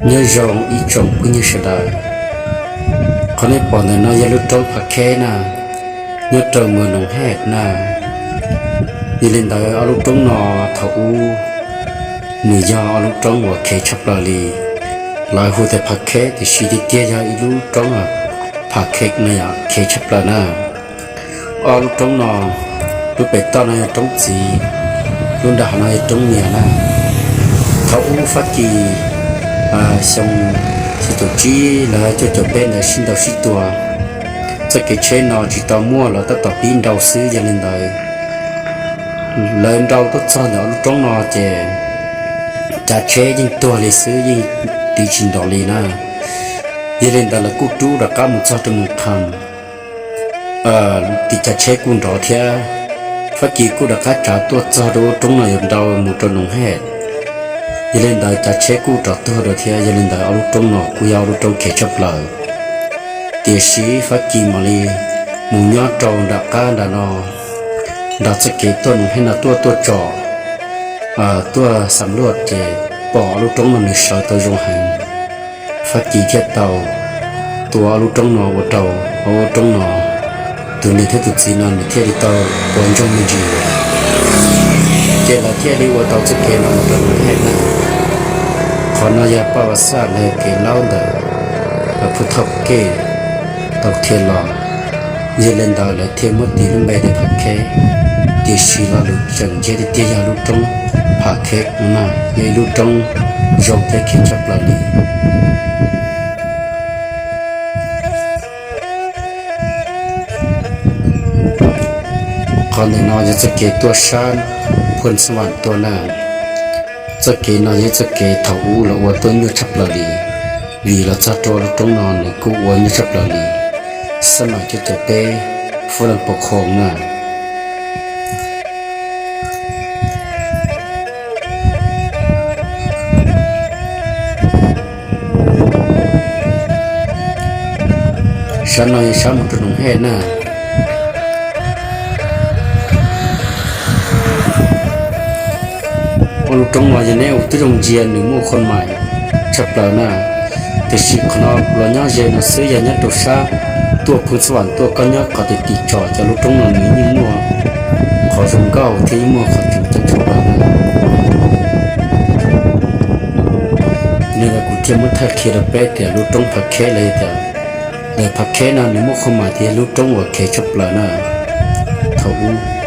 Nyob zoo ib tsoom phooj ywg sawv daws, qhov nej pom ntawm no yog lub roob Phav Kheb na, nyob rau Moos Noos Hej na. Yog li ntawd ob lub roob no thaum ub nws yog ob lub roob uas khev tshaj plaws li. Lawv hu tias Phav Kheb tiam sis tiag tiag yog ib lub roob Phav Kheb no yog khev tshaj plaws na. Ob lub roob no, lub pem toj no yog roob txiv, lub nram hav no yog roob niam na. Thaum ub Fab Kis xyoo xya caum tsib los cuaj caum peb ntawd sib ntaus sib tua, txoj kev tsheb no tsis tau muaj, lawv tab tom pib nrau xwb. Yog li ntawd lawv nrau tuaj txog ntawm ob lub roob no ces cav tsheb yeej tuag li xwb, yeej tiv tsis nrov li na. Yog li ntawd lawv kuj rub rov qab mus txog rau Moos Kham, tim cav tsheb kuj nrov thiab. Fab Kis kuj rov qab tsav tuaj txog rau lub roob no yuav nrau mus rau Noos Hej. Yog li ntawd cav tsheb kuj rov tuag rau thiab. Yog li ntawd ob lub roob no kuj yog ob lub roob khev tshaj plaws. Tiam sis Fab Kis mam li mus nyob rau nram qab nram no, nram txoj kev tuaj Noos Hej no tuaj, tuaj tsom, tuaj xam luaj ces pom ob lub roob no nws sawv tau zoo heev. Fab Kis thiaj tau tua ob lub roob no ua rau ob lub roob no, tus niam thiab tus txiv no nws thiaj li tau ua ntsoog me ntsis, ces lawv thiaj li ua tau txoj kev no mus rau Noos Hej na. Qhov no yog Paj Vas Xaj los yog kev laub ntawm Phuj Thoj Kej tau qhia los. Yog li ntawd lawv thiaj muab tis lub npe tias Phav Kheb, tiam sis lo lus tseem ceeb tiag tiag yog lub roob Phav Kheb no na, yog ib lub roob zoo thiab khev tshaj plaws li. Qhov ntawm no yog txoj kev tuaj sab Phuj Xas Vam tuaj na. Txoj kev no yog ib txoj kev thaum ub los ua tuaj nyuaj tshaj plaws li, vim los txog rau lub roob no nws kuj ua nyuaj tshaj plaws li. Xab maim cuaj caum peb, Phú Lâm Pộc Khổ na. Sab no yog sab mus rau Noos Hej na. Ua lub roob no yog neb ua tib zoo ntsia nws muaj khua maim tshaj plaws na. Tiam sis qhov no los nyob ze no xwb, yog nyob rau sab tuaj Phuj Xas Vam tuaj, koj nyob qhov tim tim tsom cov lub roob no nws yeej muaj qhov zoo nkauj thiab yeej muaj qhov tseem ceeb tshaj plaws na. Yog li ntawd kuv thiaj muab thaij qhia rau peb tias lub roob Phav Kheb los yog tias lawv Phav Kheb no nws muaj khua maim thiab yog lub roob uas khev tshaj plaws na. Thaum ub